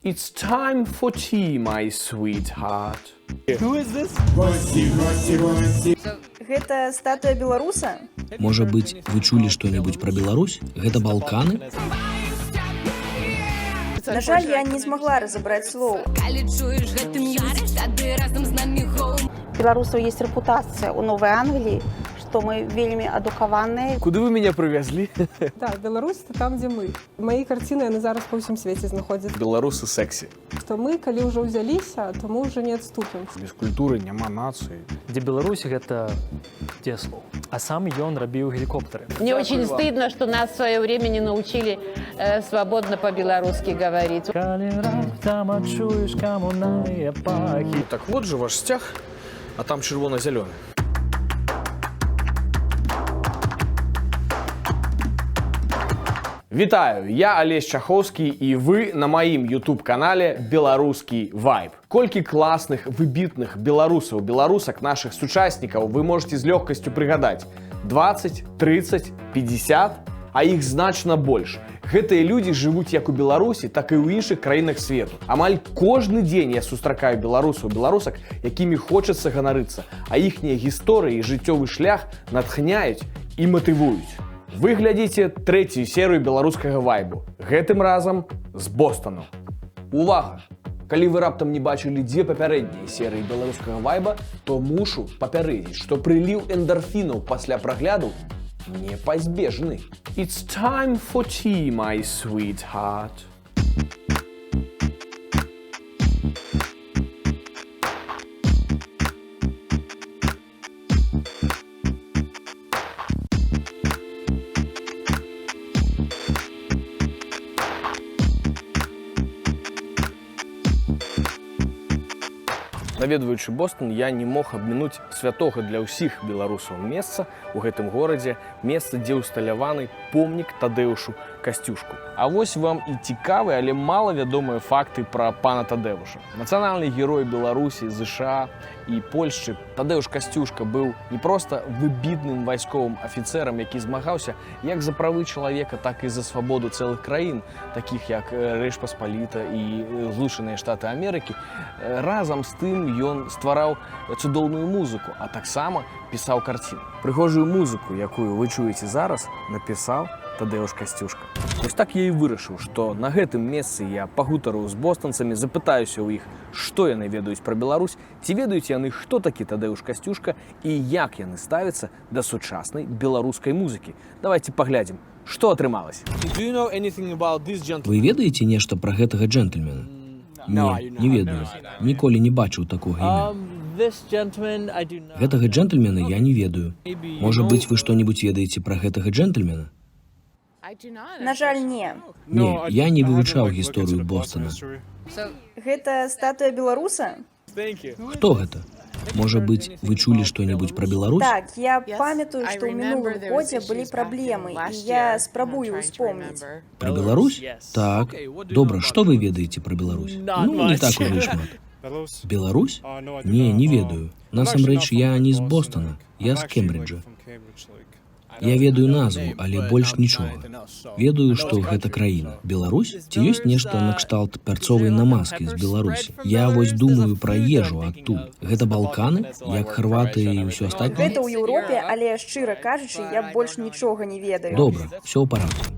It's time for tea, my sweetheart. Who is this? Гэта статуя беларуса? Можа быць, вы чулі што-небудзь пра Беларусь? Гэта Балканы? На жаль, я не змагла разабраць слоў. Калі чуеш гэты мюзик, тады разам з намі гоу. Беларусаў есть рэпутацыя ў Новай Англіі, што мы вельмі адукаваныя. Куды вы меня привезли? Да, Беларусь это там, дзе мы. Мае карціны яны зараз па ўсім свеце знаходзяцца. Беларусы секси. Што мы, калі ўжо ўзяліся, то мы ўжо не адступім. Без культуры няма нацыі. Дзе Беларусь — гэта дзеслоў. А сам ён рабіў гелікоптары. Мне очень стыдно, что нас в свое время не научили свободно по-белорусски говорить. Калі раптам адчуеш камунае пахі. Так вот же ваш сцяг, а там чырвона-зялёны. Вітаю, я Алесь Чахоўскі, і вы на маім YouTube-канале «Беларускі вайб». Колькі класных, выбітных беларусаў, беларусак, нашых сучаснікаў вы можете з лёгкасцю прыгадаць? 20, 30, 50, а іх значна больш. Гэтыя людзі жывуць як у Беларусі, так і ў іншых краінах свету. Амаль кожны дзень я сустракаю беларусаў, беларусак, якімі хочацца ганарыцца, а іхнія гісторыі і жыццёвы шлях натхняюць і матывуюць. Вы глядзіце трэцюю серыю «Беларускага вайбу». Гэтым разам з Бостону. Увага! Калі вы раптам не бачылі дзве папярэднія серыі «Беларускага вайба», то мушу папярэдзіць, што прыліў эндарфінаў пасля прагляду непазбежны. It's time for tea, my sweetheart. Наведваючы Бостон, я не мог абмінуць святога для ўсіх беларусаў месца ў гэтым горадзе, месца, дзе ўсталяваны помнік Тадэушу Касцюшку. А вось вам і цікавыя, але малавядомыя факты пра пана Тадэвуша. Нацыянальны герой Беларусі, ЗША і Польшчы Тадэуш Касцюшка быў не проста выбітным вайсковым афіцэрам, які змагаўся як за правы чалавека, так і за свабоду цэлых краін, такіх як Рэч Паспаліта і Злучаныя Штаты Амерыкі. Разам з тым ён ствараў цудоўную музыку, а таксама пісаў карціны. Прыгожую музыку, якую вы чуеце зараз, напісаў Тадэуш Касцюшка. Вось так я і вырашыў, што на гэтым месцы я пагутару з бостанцамі, запытаюся ў іх, што яны ведаюць пра Беларусь, ці ведаюць яны, хто такі Тадэуш Касцюшка і як яны ставяцца да сучаснай беларускай музыкі. Давайте паглядзім, што атрымалася. Do you know anything about this gentleman? Вы ведаеце нешта пра гэтага джэнтльмена? Не, не ведаю. Ніколі не бачыў такога імя. This gentleman, I do not. Гэтага джэнтльмена я не ведаю. Можа быць, вы што-небудзь ведаеце пра гэтага джэнтльмена? На жаль, не. Не, я не вывучаў гісторыю Бостона. Гэта статуя беларуса? Хто гэта? Можа быць, вы чулі што-небудзь пра Беларусь? Так, я памятаю, што ў мінулым годзе былі праблемы, і я спрабую ўспомніць. Пра Беларусь? Так. Добра, што вы ведаеце пра Беларусь? Ну, не так ужо і шмат. Беларусь? Не, не ведаю. Насамрэч, я не з Бостона, я з Кембриджа. Я ведаю назву, але больш нічога. Ведаю, што гэта краіна. Беларусь? Ці ёсць нешта накшталт пярцовай намазкі з Беларусі? Я вось думаю пра ежу адтуль. Гэта Балканы, як Харватыя і ўсё астатняе? Гэта ў Еўропе, але шчыра кажучы, я больш нічога не ведаю. Добра, всё ў парадку.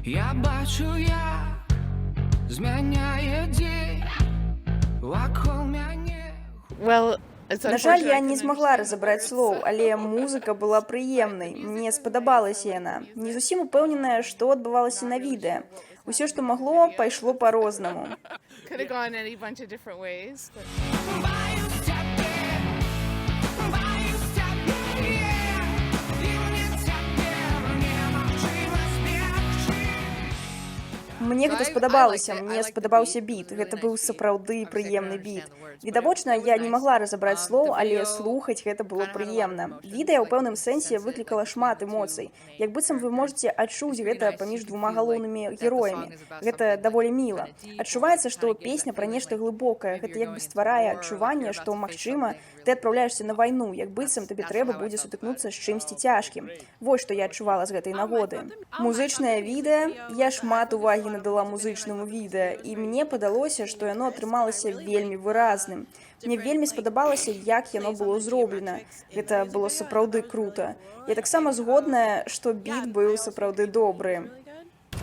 Я бачу, як змяняе дзень вакол мяне. На жаль, я не змагла разабраць слоў, але музыка была прыемнай. Мне спадабалася яна. Не зусім упэўненая, што адбывалася на відэа. Усё, што магло, пайшло па-рознаму. Баюсь цябе, баюсь цябе, і мне цяпер немагчыма збегчы. Мне гэта спадабалася, мне спадабаўся біт. Гэта быў сапраўды прыемны біт. Відавочна, я не магла разабраць слоў, але слухаць гэта было прыемна. Відэа ў пэўным сэнсе выклікала шмат эмоцый. Як быццам вы можаце адчуць гэта паміж двума галоўнымі героямі. Гэта даволі міла. Адчуваецца, што песня пра нешта глыбокае. Гэта як бы стварае адчуванне, што, магчыма, ты адпраўляешся на вайну, як быццам табе трэба будзе сутыкнуцца з чымсьці цяжкім. Вось што я адчувала з гэтай нагоды. Музычнае відэа, я шмат увагі надала музычнаму відэа, і мне падалося, што яно атрымалася вельмі выразным. Мне вельмі спадабалася, як яно было зроблена. Гэта было сапраўды крута. Я таксама згодная, што біт быў сапраўды добры.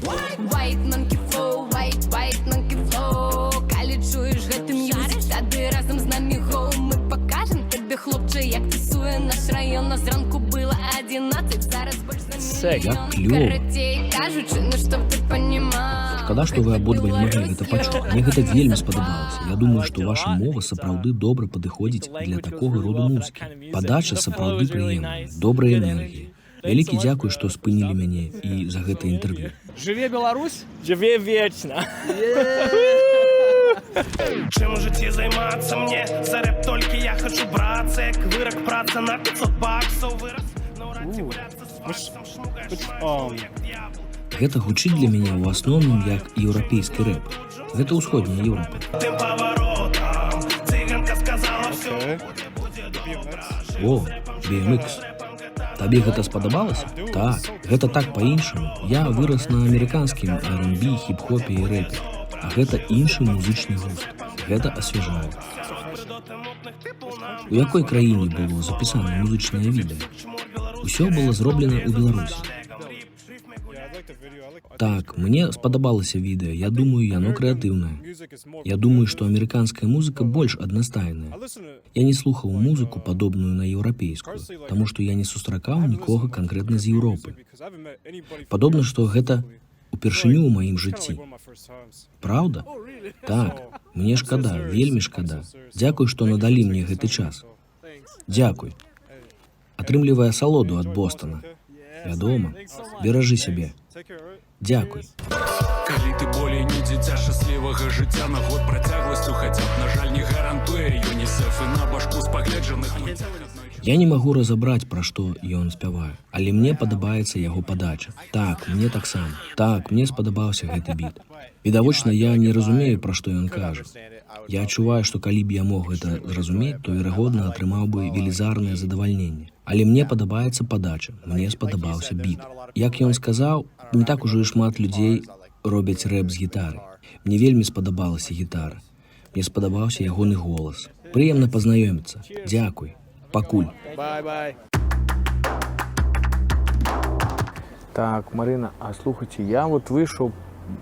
White monkey flow, white, white monkey flow. Калі чуеш гэты music, тады разам з намі go. Мы пакажам табе, хлопча, як тусуе наш раён. А зранку было 11, зараз больш за Як мільён. клёва. Карацей кажучы, ну чтоб ты понимал. Шкада, што вы абодва не маглі гэта пачуць. Мне гэта вельмі спадабалася. Я думаю, што ваша мова сапраўды добра падыходзіць для такога роду музыкі. Падача сапраўды прыемная, добрая энергія. Вялікі дзякуй, што спынілі мяне і за гэта інтэрв'ю. Жыве Беларусь! Жыве вечна! Чым у жыцці займацца мне? За рэп толькі я хачу брацца. Як вырак, праца на 500 баксаў. Вырас на ўрадзе, гуляцца з факсам. Шмугай шмат, як д'ябл. Гэта гучыць для мяне ў асноўным як еўрапейскі рэп. Гэта ўсходняя Еўропа. Тым паваротам цыганка сказала: всё будзе добра. О, BMX. Табе гэта спадабалася? Так, гэта так па-іншаму. Я вырас на амерыканскім R&B, хіп-хопе і рэпе. А гэта іншы музычны густ. Гэта асвяжае. У якой краіне было запісана музычнае відэа? Усё было зроблена ў Беларусі. Так, мне спадабалася відэа. Я думаю, яно крэатыўнае. Я думаю, што амерыканская музыка больш аднастайная. Я не слухаў музыку, падобную на еўрапейскую, таму што я не сустракаў нікога канкрэтна з Еўропы. Падобна, што гэта упершыню ў маім жыцці. Праўда? Так, мне шкада, вельмі шкада. Дзякуй, што надалі мне гэты час. Дзякуй. Атрымлівай асалоду ад Бостона. Вядома, беражы сябе. Дзякуй. Калі ты болей не дзіця, шчаслівага жыцця на год працягласцю хаця б, на жаль, не гарантуе ЮНІСЕФ, і на башку з пагледжаных мульцях аднойчы. Я не магу разабраць, пра што ён спявае, але мне падабаецца яго падача. Так, мне таксама. Так, мне спадабаўся гэты біт. Відавочна, я не разумею, пра што ён кажа. Я адчуваю, што калі б я мог гэта зразумець, то, верагодна, атрымаў бы велізарнае задавальненне. Але мне падабаецца падача, мне спадабаўся біт. Як ён сказаў, не так ужо і шмат людзей робяць рэп з гітары. Мне вельмі спадабалася гітара. Мне спадабаўся ягоны голас. Прыемна пазнаёміцца. Дзякуй. Пакуль. Bye-bye. Так, Марина, а слухайце, я вот выйшаў,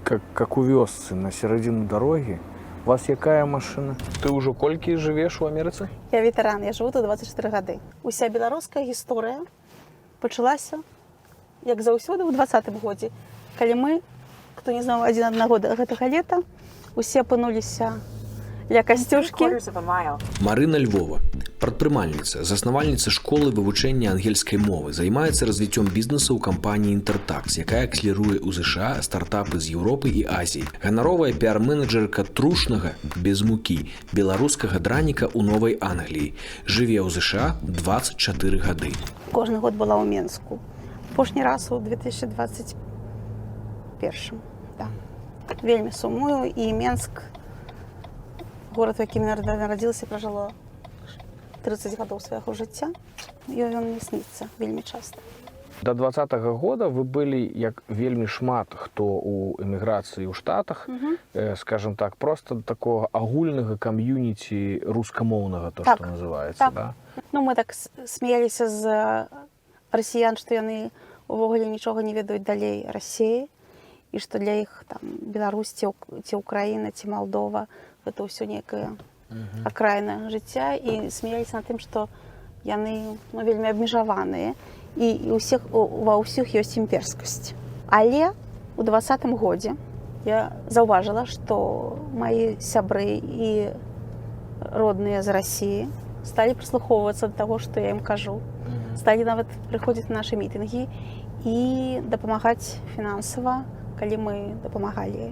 как у вёсцы, на сярэдзіну дарогі. У вас якая машына? Ты ўжо колькі жывеш у Амерыцы? Я ветэран, я жыву тут 24 гады. Уся беларуская гісторыя пачалася, як заўсёды, ў 20-м годзе, калі мы, хто не знаў адзін аднаго да гэтага лета, усе апынуліся ля Касцюшкі. Марына Львова, прадпрымальніца, заснавальніца школы вывучэння ангельскай мовы, займаецца развіццём бізнесу ў кампаніі Intertax, якая акселеруе ў ЗША стартапы з Еўропы і Азіі. Ганаровая піар-менеджерка трушнага без мукі беларускага драніка ў Новай Англіі. Жыве ў ЗША 24 гады. Кожны год была ў Менску. Апошні раз у 2021. Да. Вельмі сумую, і Менск, горад, у якім я нарадзілася, пражыла 30 гадоў свайго жыцця. І ён мне сніцца вельмі часта. До 20-го года вы былі, як вельмі шмат хто у эміграцыі ў Штатах, скажем так, просто такого агульнага кам'юніці рускамоўнага, то, что называется, да? Ну, мы так смяяліся з расіян, што яны увогуле нічога не ведаюць далей Расеі і што для іх там Беларусь ці Украіна, ці Малдова — гэта ўсё некая акраіна жыцця, і смяяліся над тым, што яны, ну, вельмі абмежаваныя і ва ўсіх ёсць імперскасць. Але у 20-м годзе я заўважыла, што мае сябры і родныя з Расіі сталі прыслухоўвацца да таго, што я ім кажу. Сталі нават прыходзіць на нашы мітынгі і дапамагаць фінансава. Калі мы дапамагалі.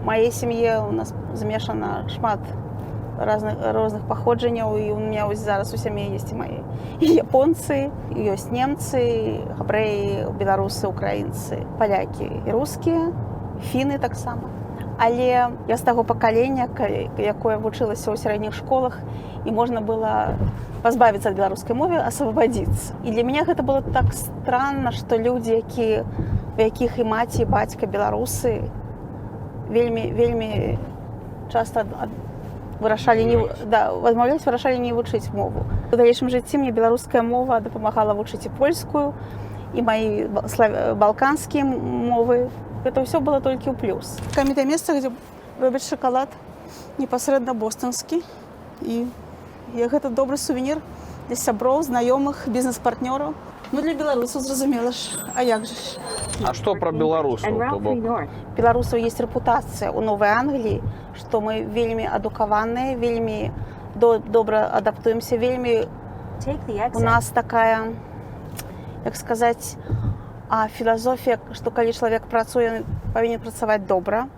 Маей сям'е, у нас змешана шмат розных паходжанняў, і у меня вось зараз у сям'і есть і мае і японцы, і ёсць немцы, габрэі, беларусы, украінцы, палякі і рускія, фіны таксама. Але я з таго пакалення, якое вучылася ў сярэдніх школах, і можна было пазбавіцца ад беларускай мовы, освободиться. І для меня гэта было так странно, што людзі, які у якіх і маці, і бацька беларусы, вельмі, вельмі часто вырашалі не, да, адмаўлялись, вырашалі не вучыць мову. У далейшым жыцці мне беларуская мова дапамагала вучыць і польскую, і мои балканскія мовы. Гэта ўсё было толькі ў плюс. Каміта месца, дзе робяць шакалад непасрэдна бостанскі, і гэта добры сувенір для сяброў, знаёмых, бізнес-партнёраў. Ну, для беларусаў, зразумела ж, а як же ж. А што пра беларусаў, то бок? Беларусаў есть рэпутацыя ў Новай Англіі, што мы вельмі адукаваныя, вельмі добра адаптуемся, вельмі у нас такая, як сказаць, філазофія, што калі чалавек працуе, ён павінен працаваць добра,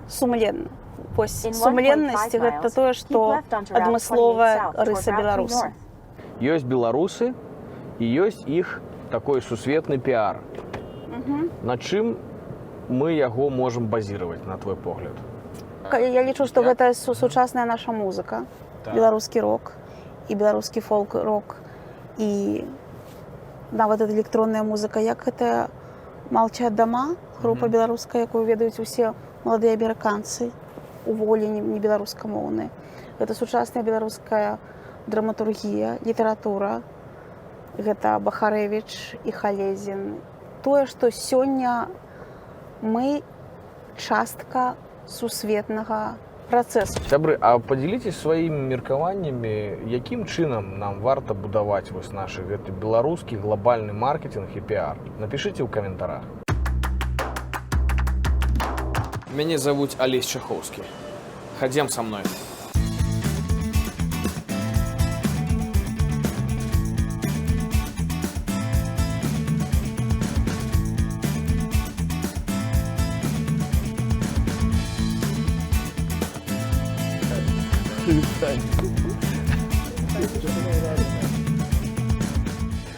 сумленна. Вось сумленнасць — гэта тое, што адмысловая рыса беларуса. Ёсць беларусы і ёсць іх такой сусветны піар. На чым мы яго можам базировать, на твой погляд? Я лічу, што гэта сучасная наша музыка, беларускі рок і беларускі фолк-рок, і нават электронная музыка, як гэта «Молчат дома», група беларуская, якую ведаюць усе маладыя амерыканцы, увогуле не беларускамоўныя. Гэта сучасная беларуская драматургія, літаратура. Гэта Бахарэвіч і Халезін. Тое, што сёння мы частка сусветнага працэсу. Сябры, а падзяліцесь сваімі меркаваннямі, якім чынам нам варта будаваць вось наш гэты беларускі глобальны маркетинг і піар. Напішыце ў каментарах. Мяне завуць Алесь Чахоўскі. Хадзем са мной.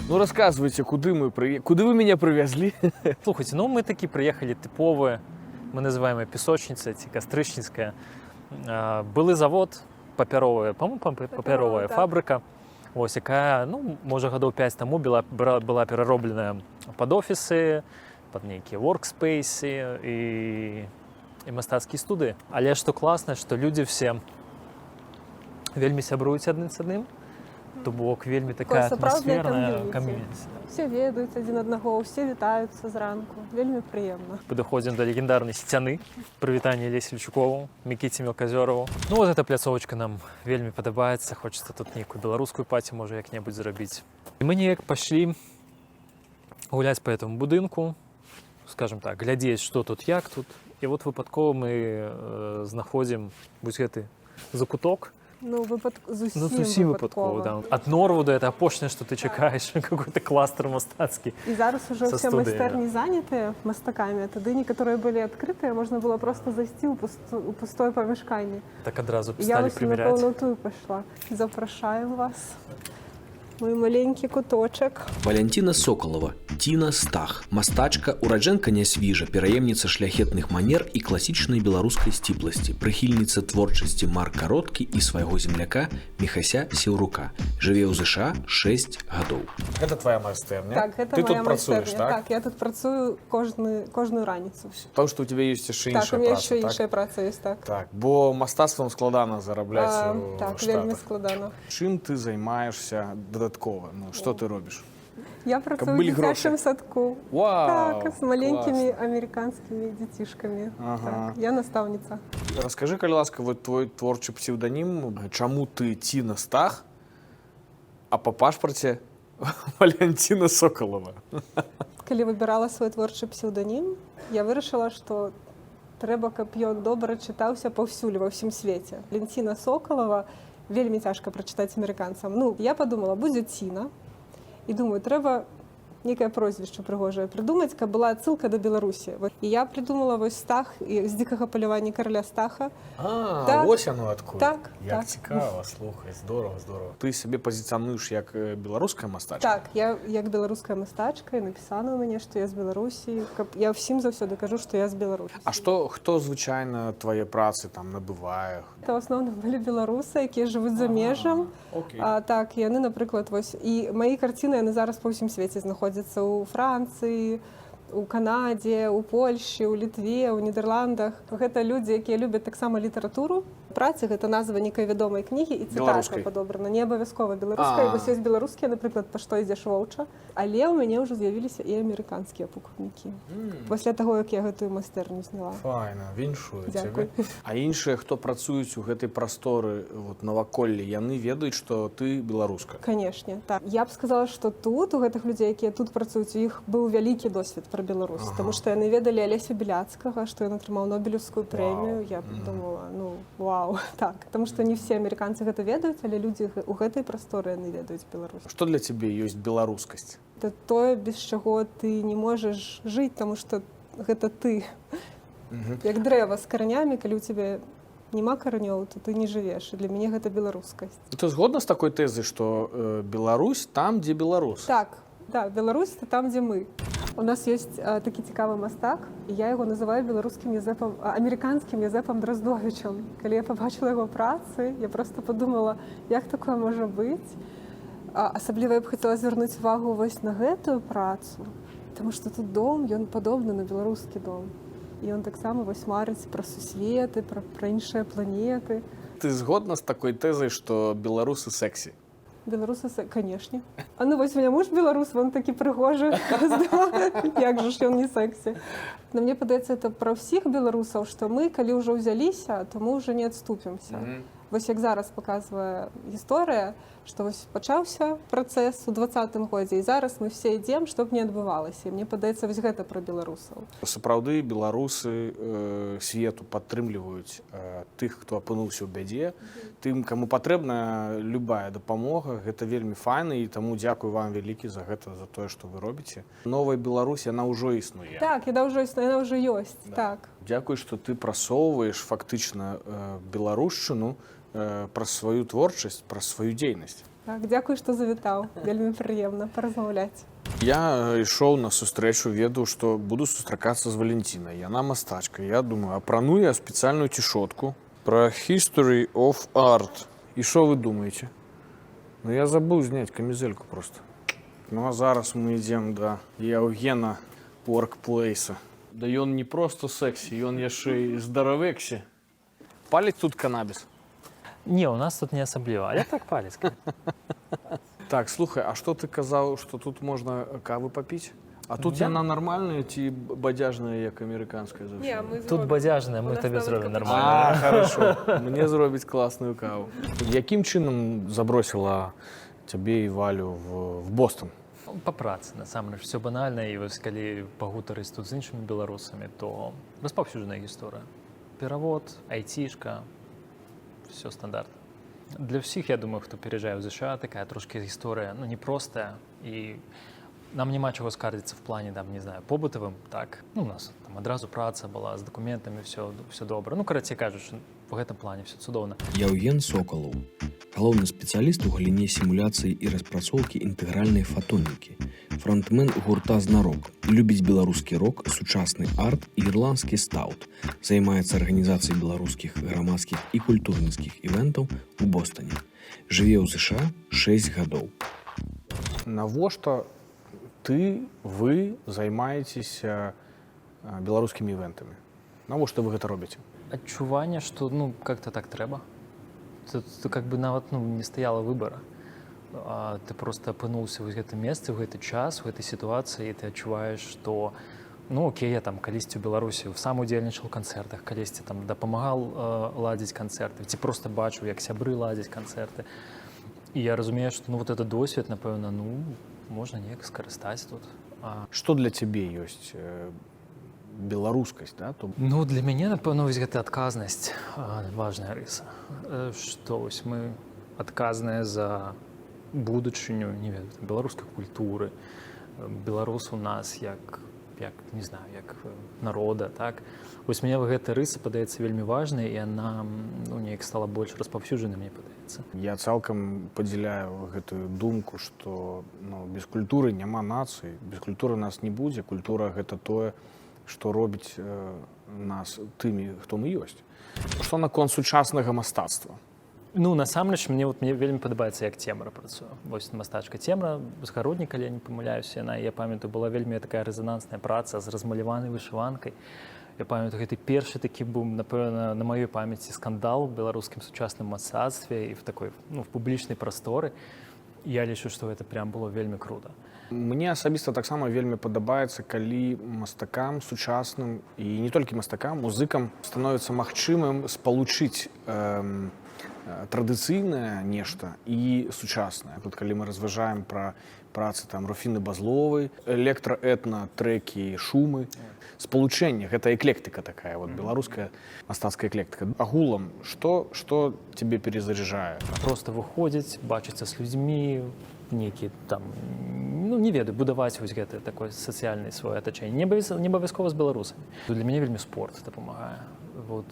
Ну, рассказывайте, куды вы меня привезли? Слухайте, ну мы такі прыехалі тыповыя, мы называем ее песочница ці кастрычніцкая. Былы завод, папяровая, по-моему, папяровая фабрыка, ось, якая, ну, можа, гадоў 5 таму была пераробленая пад офісы, пад нейкія workspace і мастацкія студыі. Але што класна, што людзі все вельмі сябруюць адны з адным, то бок вельмі такая сапраўднае атмасферная кам'юніці. кам'юніці. Усе ведаюць адзін аднаго, усе вітаюцца зранку. Вельмі прыемна. Падыходзім да легендарнай сцяны. Прывітанне Лесе Лючукову, Мікіце Мелказёрову. Ну вот эта пляцовачка нам вельмі падабаецца, хочацца тут нейкую беларускую паці можа як-небудзь зрабіць. І мы неяк пашлі гуляць по этому будынку, скажем так, глядзець, што тут, як тут. І вот выпадкова мы знаходзім вось гэты закуток. Ну, зусім, Ну, зусім выпадкова, да. Ад Норвуда это апошняе, што ты чакаеш, какой-то кластер мастацкі. І зараз ужо са ўсе студыямі. майстэрні занятыя мастакамі, а тады некаторыя былі адкрытыя, можна было проста зайсці ў пустое памяшканне. Так адразу І я сталі вось, прымяряць. напэўна, ў тую пайшла. Запрашаем вас. Мой маленькі куточак. Валянціна Сокалава, Ціна Стах, мастачка, ураджэнка Нясвіжа, пераемніца шляхетных манер і класічнай беларускай сціпласці, прыхільніца творчасці Марка Роткі і свайго земляка Міхася Сеўрука. Жыве ў ЗША 6 гадоў. Гэта твоя майстэрня. Так, гэта Ты моя тут працуеш, майстэрня. так? Так, я тут працую кожную раніцу. Потому что у тебя есть яшчэ Так, іншая у меня праца, яшчэ так? іншая праца ёсць, так. Так, бо мастацтвам складана зарабляць у Так, Штатах. вельмі складана. Чым ты займаешся дадаткова? Ну, што ты робіш? Я працую былі ў дзіцячым грошы. садку. Вау, Так, з маленькімі класна. амерыканскімі дзяцішкамі. Ага. Так, я настаўніца. Раскажы, калі ласка, вот твой творчы псеўданім, чаму ты Ціна Стах, а па пашпарце Валянціна Сокалава? Калі выбірала свой творчы псеўданім, я вырашыла, што трэба, каб ён добра чытаўся паўсюль ва ўсім свеце. Валянціна Сокалава вельмі цяжка прачытаць амерыканцам. Ну, я подумала, будзе Ціна. І думаю, трэба Некае прозвішча прыгожае прыдумаць, каб была адсылка да Беларусі. Вот. І я придумала вось Стах з «Дзікага палявання», караля Стаха. А, Так. вось яно адкуль. Так, Як так. цікава, слухай, здорово, здорово. Ты сябе пазіцыянуеш як беларуская мастачка? Так, я як беларуская мастачка, і напісана ў мяне, што я з Беларусі, каб я ўсім заўсёды кажу, што я з Беларусі. А што, хто звычайна твае працы там набывае? Это ў асноўным былі беларусы, якія жывуць за межам. Окей. А, так, яны, напрыклад, вось і мае карціны, яны зараз па ўсім свеце знаходзяцца: ў Францыі, у Канадзе, у Польшчы, у Літве, у Нідерландах. Гэта людзі, якія любяць таксама літаратуру. Працы — гэта назва нейкай вядомай кнігі і цытата Беларускай. падобрана, не абавязкова беларускай. А. Вось ёсць беларускія, напрыклад, «Па што ідзеш, воўча». Але ў мяне ўжо з'явіліся і амерыканскія пакупнікі пасля таго, як я гэтую майстэрню зняла. Файна, віншую Дзякуй. цябе. А іншыя, хто працуюць у гэтай прасторы, вот, наваколлі, яны ведаюць, што ты беларуска? Канешне, так. Я б сказала, што тут у гэтых людзей, якія тут працуюць, у іх быў вялікі досвед пра Беларусь, таму што яны ведалі Алеся Беляцкага, што ён атрымаў Нобелеўскую прэмію. Я б думала, ну вау, так, таму што не все амерыканцы гэта ведаюць, але людзі у гэтай прасторы, яны ведаюць Беларусь. Што для цябе ёсць беларускасць? Это тое, без чаго ты не можаш жыць, таму што гэта ты. Як дрэва з каранямі, калі ў цябе няма каранёў, то ты не жывеш. І для мяне гэта беларускасць. Ты згодна з такой тэзай, што Беларусь там, дзе беларус? Так, Беларусь — это там, дзе мы. У нас ёсць такі цікавы мастак, і я яго называю беларускім Язэпам, амерыканскім Язэпам Драздовічам. Калі я пабачыла яго працы, я просто подумала, як такое можа быць. Асабліва я б хацела звярнуць увагу вось на гэтую працу, таму што тут дом, ён падобны на беларускі дом. І ён таксама вось марыць пра сусветы, пра іншыя планеты. Ты згодна з такой тэзай, што беларусы сексі? Беларусы, канешне. А ну вось у меня муж беларус, вон такі прыгожы. Як жа ж ён не сексі? Но мне падаецца, это пра ўсіх беларусаў, што мы, калі ўжо ўзяліся, то мы ўжо не адступімся. Вось як зараз паказвае гісторыя, што вось пачаўся працэс у 20-м годзе, і зараз мы все ідзем, што б не адбывалася. І мне падаецца, вось гэта пра беларусаў. Сапраўды беларусы свету падтрымліваюць тых, хто апынуўся ў бядзе, тым, каму патрэбна любая дапамога. Гэта вельмі файна, і таму дзякуй вам вялікі за гэта, за тое, што вы робіце. Новая Беларусь, яна ўжо існуе. Так, яна ўжо існуе, яна ўжо ёсць, так. Дзякуй, што ты прасоўваеш фактычна беларушчыну праз сваю творчасць, праз сваю дзейнасць. Так, дзякуй, што завітаў. Вельмі прыемна паразмаўляць. Я ішоў на сустрэчу, ведаў, што буду сустракацца з Валентинай. Яна мастачка. Я думаю, апрану я спецыяльную цішотку пра History of Art. І што вы думаеце? Ну, я забыў зняць камізэльку просто. Ну а зараз мы ідзем да Яўгена Workplace. Да ён не просто сексі, ён яшчэ і здаравексі. Паліць тут канабіс? Не, у нас тут не асабліва, але так, паліць. Так, слухай, а што ты казаў, што тут можна кавы папіць? А тут Да. яна нармальная ці бадзяжная, як амерыканская заўсёды? Тут бадзяжная, мы табе зробім А, нармальна. хорошо. Мне зробіць класную каву. Якім чынам забросіла цябе і Валю в Бостон? Па працы, насамрэч, все банальна, і вось калі пагутарыць тут з іншымі беларусамі, то распаўсюджаная гісторыя. Перавод, айцішка, все стандарт. Для ўсіх, я думаю, хто пераязджае ў ЗША, такая трошкі гісторыя, ну, непростая, і нам няма чаго скардзіцца в плане там, не знаю, побытавым, так. Ну, у нас там адразу праца была з дакументамі, все добра. Ну, карацей кажучы, в гэтым плане все цудоўна. Яўген Сокалаў, галоўны спецыяліст у галіне сімуляцыі і распрацоўкі інтэгральнай фатонікі, фронтмен гурта «Знарок», любіць беларускі рок, сучасны арт і ірландскі стаут, займаецца арганізацыяй беларускіх грамадскіх і культурніцкіх івентаў у Бостане. Жыве ў ЗША 6 гадоў. Навошта ты, вы займаецеся беларускімі івентамі? Навошта вы гэта робіце? Адчуванне, што, ну, как-то так трэба. Тут как бы нават, ну, не стаяла выбара. Ты просто апынуўся ў гэтым месцы, ў гэты час, у гэтай сітуацыі, і ты адчуваеш, што, ну, окей, я там калісьці ў Беларусі сам удзельнічаў у канцэртах, калісьці там дапамагал ладзіць канцэрты, ці просто бачыў, як сябры ладзяць канцэрты. І я разумею, што, ну, вот этот досвед, напэўна, ну, можна неяк скарыстаць тут. Што для цябе ёсць беларускасць, да? То Ну, для мяне, напэўна, вось гэта адказнасць, важная рыса. Што вось мы адказныя за будучыню, не ведаю, там, беларускай культуры, Беларусу нас як, не знаю, як народа, так. Вось мне гэта рыса падаецца вельмі важнай, і яна, ну, неяк стала больш распаўсюджанай, мне падаецца. Я цалкам падзяляю гэтую думку, што, ну, без культуры няма нацыі, без культуры нас не будзе. Культура — гэта тое, што робіць нас тымі, хто мы ёсць. Што наконт сучаснага мастацтва? Ну, насамрэч, мне вот, мне вельмі падабаецца, як Цемра працуе. Вось мастачка Цемра з Гародні, калі я не памыляюся, яна, я памятаю, была вельмі такая рэзанансная праца з размаляванай вышыванкай. Я памятаю, гэты першы такі быў, напэўна, на маёй памяці скандал у беларускім сучасным мастацтве і в такой, ну, в публічнай прасторы. Я лічу, што гэта прям было вельмі круто. Мне асабіста таксама вельмі падабаецца, калі мастакам сучасным, і не толькі мастакам, музыкам становіцца магчымым спалучыць традыцыйнае нешта і сучаснае. Тут, калі мы разважаем пра працы там Руфіны Базловай, электра-этна трэкі, шумы, спалучэнне, гэта эклектыка такая вот, беларуская мастацкая эклектыка. Агулам, што цябе перазаряджае? Просто выходзіць, бачыцца з людзьмі, нейкі там, ну, не ведаю, будаваць вось гэты такое сацыяльнае сваё атачэнне, не абавязкова з беларусамі. Для мяне вельмі спорт дапамагае. Вот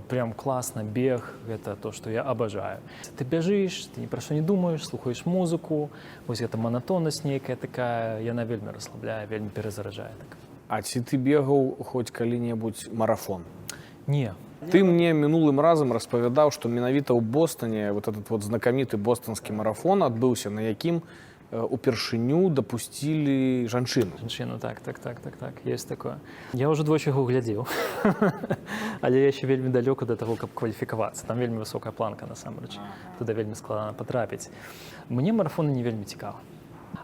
прям класна бег, гэта то, что я обожаю. Ты бяжыш, ты ні пра што не думаеш, слухаеш музыку, вось гэта манатоннасць нейкая такая, яна вельмі расслабляе, вельмі перазараджае так. А ці ты бегаў хоць калі-небудзь марафон? Не. Ты мне мінулым разам распавядаў, што менавіта ў Бостане вот этот вот знакаміты бостанскі марафон адбыўся, на якім упершыню дапусцілі жанчыну. Жанчыну, так, есть такое. Я ўжо двойчы яго глядзеў, але я яшчэ вельмі далёка да таго, каб кваліфікавацца. Там вельмі высокая планка насамрэч. Туда вельмі складана патрапіць. Мне марафоны не вельмі цікава.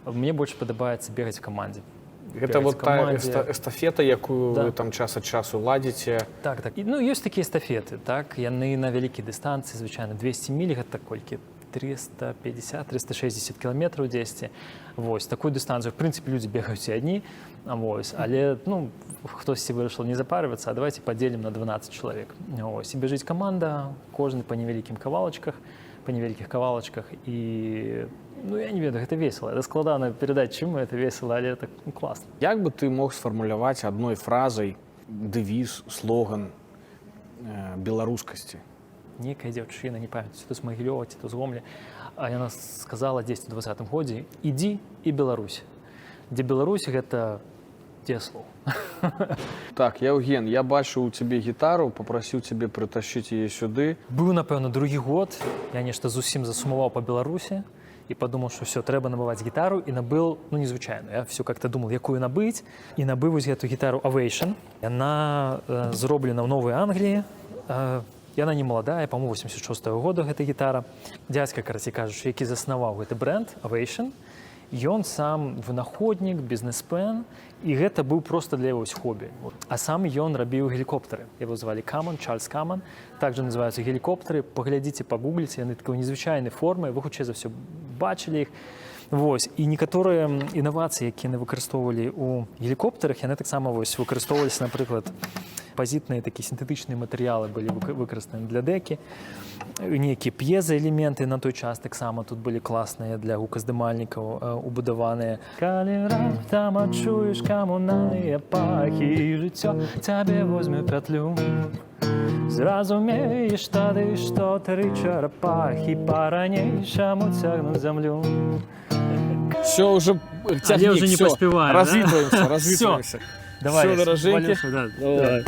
Мне больш падабаецца бегаць в камандзе. Гэта Бегаць вот в та камандзе. эстафета, якую Да. вы там час ад часу ладзіце. Так. І, ну, ёсць такія эстафеты, так, яны на вялікія дыстанцыі, звычайна 200 міль, гэта колькі, 350-360 кіламетраў дзесьці. Вось, такую дыстанцыю, в прынцыпе, людзі бегаюць і адні, вось, але, ну, хтосьці вырашыў не запарвацца, а давайте падзелім на 12 чалавек. Вось, і бяжыць каманда, кожны па невялікім кавалачках, па невялікіх кавалачках, і, ну, я не ведаю, гэта весела. Это складана перадаць, чым это весела, але так, ну, класна. Як бы ты мог сфармуляваць адной фразай дэвіз, слоган беларускасці? Некая дзяўчына, не памятаю, ці то з Магілёва, ці то з Гомля, а яна сказала дзесьці ў 20-м годзе: «Ідзі і Беларусь». Дзе Беларусь — гэта дзеяслоў. Так, Яўген, я бачу у цябе гітару, папрасіў цябе прыташчыць яе сюды. Быў, напэўна, другі год, я нешта зусім засумаваў па Беларусі і падумаў, што всё, трэба набываць гітару, і набыў, ну, незвычайную. Я всё как-то думал, якую набыць, і набыў вось гэту гітару Ovation. Яна зроблена ў Новай Англіі. Яна не маладая, по-моему, 86 -го года гэта гітара. Дзядзька, карацей кажучы, які заснаваў гэты бренд Ovation, ён сам вынаходнік, бізнесмен, і гэта быў просто для яго хобі. А сам ён рабіў гелікоптары. Его звалі Каман, Чарльз Каман. Также называюцца гелікоптары. Паглядзіце, пагугліце, яны такой незвычайнай формы, вы хутчэй за ўсё бачылі іх. Вось. І некаторыя інавацыі, якія яны выкарыстоўвалі ў гелікоптарах, яны таксама вось выкарыстоўваліся, напрыклад, кампазітныя такія сінтэтычныя матэрыялы былі выкарыстаны для дэкі. Нейкія п'езаэлементы на той час таксама тут былі класныя для гуказдымальнікаў убудаваныя. Калі раптам адчуеш камунальныя пахі, жыццё цябе возьме пятлю. Зразумееш тады, што тры чарапахі па-ранейшаму цягнуць зямлю. Всё, уже Але уже не паспяваем, да? Развітваемся, развітваемся. Давай, Всё, даражэнькі. Валюша, да. Давай. Давай.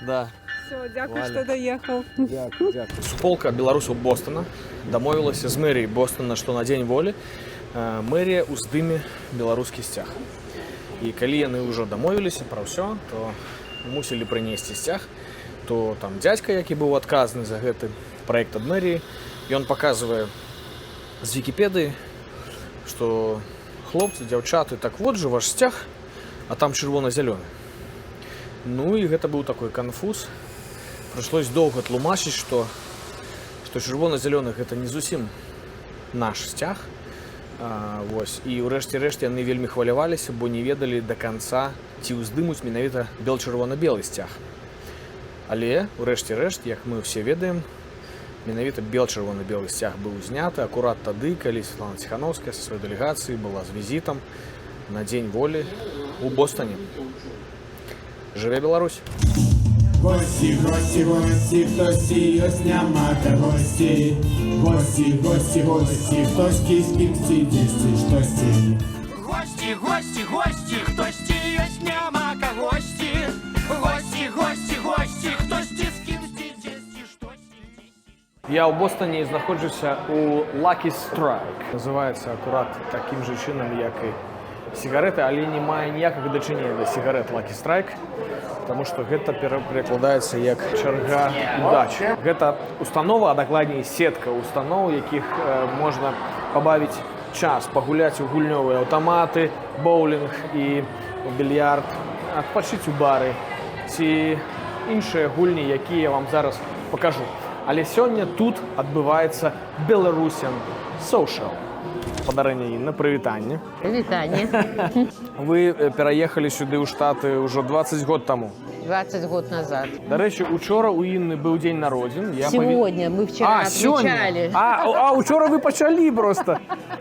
Да. Всё, дзякуй, Валя. што даехаў. Дзякуй, дзякуй. Суполка беларусаў Бостона дамовілася з мэрыяй Бостона, што на Дзень Волі мэрія ўздыме беларускі сцяг. І калі яны ўжо дамовіліся пра ўсё, то мусілі прынесці сцяг, то там дзядзька, які быў адказны за гэты праект ад мэріі, ён паказвае з Вікіпедыі, што хлопцы, дзяўчаты, так вот же ваш сцяг, а там чырвона-зялёны. Ну і гэта быў такой канфуз. Прыйшлось доўга тлумачыць, што чырвона-зялёны гэта не зусім наш сцяг. Вось. І ўрэшце рэшт яны вельмі хваляваліся, бо не ведалі да канца, ці ўздымуць менавіта бел-чырвона-белы сцяг. Але ўрэшце рэшт, як мы ўсе ведаем, менавіта бел-чырвона-белы сцяг быў зняты акурат тады, калі Светлана Ціхановская са сваёй дэлегацыяй была з візітам На Дзень волі у Бостане. Жыве Беларусь! Госці, госці, госці, хтосьці ёсць, няма кагосьці. Госці, госці, госці, хтосьці з кімсьці, дзесьці, штосьці. Госці, госці, госці, хтосьці ёсць, няма кагосьці. Госці, госці, госці, хтосьці з кімсьці, дзесьці, штосьці. Я ў Бостане і знаходжуся у Lucky Strike. Называецца акурат такім жа чынам, як і сігарэты, але не мае ніякага дачынення да сігарэт Lucky Strike, таму што гэта перакладаецца як чарга удачы. Гэта установа, а дакладней сетка устаноў, якіх можна пабавіць час, пагуляць у гульнёвыя аўтаматы, боулінг і ў більярд, адпачыць у бары ці іншыя гульні, якія я вам зараз пакажу. Але сёння тут адбываецца Belarusian Social. Спадарыня Інна, прывітанне. Прывітанне. Вы пераехалі сюды ў Штаты ўжо 20 год таму. 20 год назад. Дарэчы, учора у Інны быў дзень народзін. Сегодня, мы вчера А, сёння. отмечали. А учора вы пачалі просто.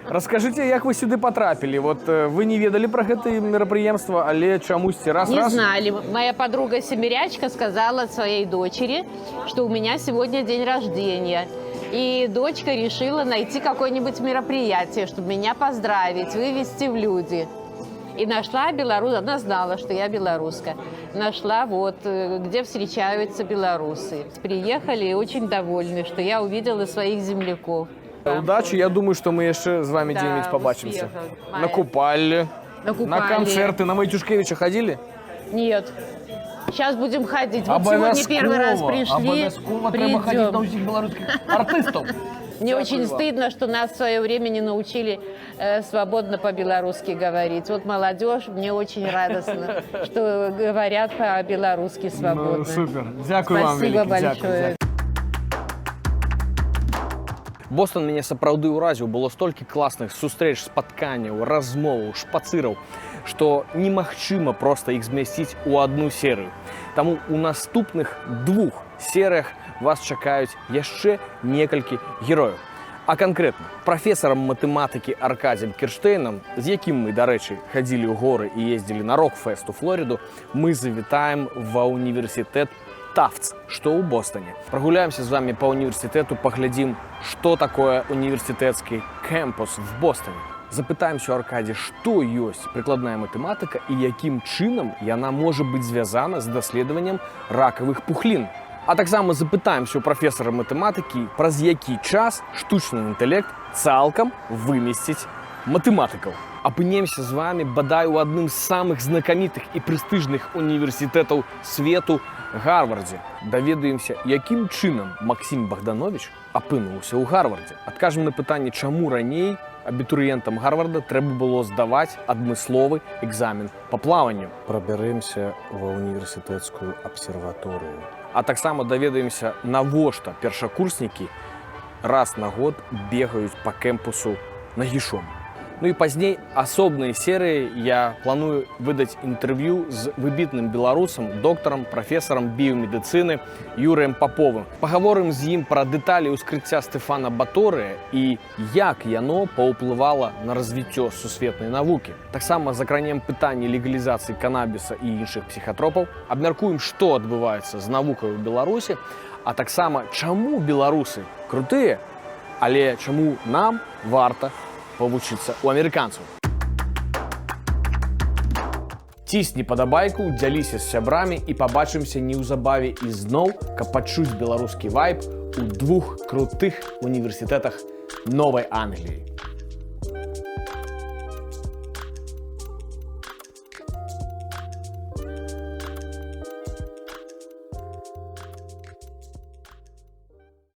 Раскажыце, як вы сюды патрапілі? Вот вы не ведалі пра гэтае мерапрыемства, але чамусьці раз Не раз. знали. Моя подруга семирячка сказала своей дочери, что у меня сегодня день рождения. И дочка решила найти какое-нибудь мероприятие, чтобы меня поздравить, вывести в люди. И нашла белорус, она знала, что я белоруска. Нашла вот, где встречаются белорусы. Приехали и очень довольны, что я увидела своих земляков. Удачы, я думаю, што мы яшчэ з вами Да, дзе-нибудь пабачымся. успехов. На Купалле, На на Купалле. канцэрты, на Майцюшкевіча хадзілі? Нет. Сейчас будем ходить. Вот сегодня первый раз пришли. Абавязкова трэба хадзіць на Придем. ўсіх беларускіх артыстаў. Мне очень вам. стыдно, что нас в свое время не научили свободно по-белорусски говорить. Вот молодежь, мне очень радостно, что говорят по-белорусски свободно. Ну, супер. Дзякуй вам Спасибо вялікі. Дзякуй, большое. Бостон мяне сапраўды ўразіў, было столькі класных сустрэч, спатканняў, размоваў, шпацыраў, што немагчыма проста іх змясціць у адну серыю. Таму у наступных двух серыях вас чакаюць яшчэ некалькі герояў. А канкрэтна прафесарам матэматыкі Аркадзем Кірштэйнам, з якім мы, дарэчы, хадзілі ў горы і ездзілі на рок-фест у Флорыду, мы завітаем ва універсітэт Тафтс, што ў Бостане. Прагуляемся з вами па універсітэту, паглядзім, што такое універсітэцкі кэмпус в Бостане. Запытаемся у Аркадзі, што ёсць прыкладная матэматыка і якім чынам яна можа быць звязана з даследаваннем ракавых пухлін. А таксама запытаемся у прафесара матэматыкі, праз які час штучны інтэлект цалкам вымесціць матэматыкаў. Апынемся з вами бадай у адным з самых знакамітых і прэстыжных універсітэтаў свету, Гарвардзе. Даведаемся, якім чынам Максім Багдановіч апынуўся ў Гарвардзе. Адкажам на пытанне, чаму раней абітурыентам Гарварда трэба было здаваць адмысловы экзамен па плаванню. Прабярэмся ва універсітэцкую абсерваторыю. А таксама даведаемся, навошта першакурснікі раз на год бегаюць па кэмпусу нагішом. Ну і пазней асобнай серыі я планую выдаць інтэрв'ю з выбітным беларусам, доктарам, прафесарам біёмедыцыны Юрыем Паповым. Пагаворым з ім пра дэталі ўскрыцця Стэфана Баторыя і як яно паўплывала на развіццё сусветнай навукі. Таксама закранем пытанні легалізацыі канабіса і іншых псіхатропаў, абмяркуем, што адбываецца з навукай у Беларусі, а таксама чаму беларусы крутыя, але чаму нам варта павучыцца у амерыканцаў. Цісні падабайку, дзяліся з сябрамі і пабачымся неўзабаве ізноў, каб пачуць беларускі вайб у двух крутых універсітэтах Новай Англіі.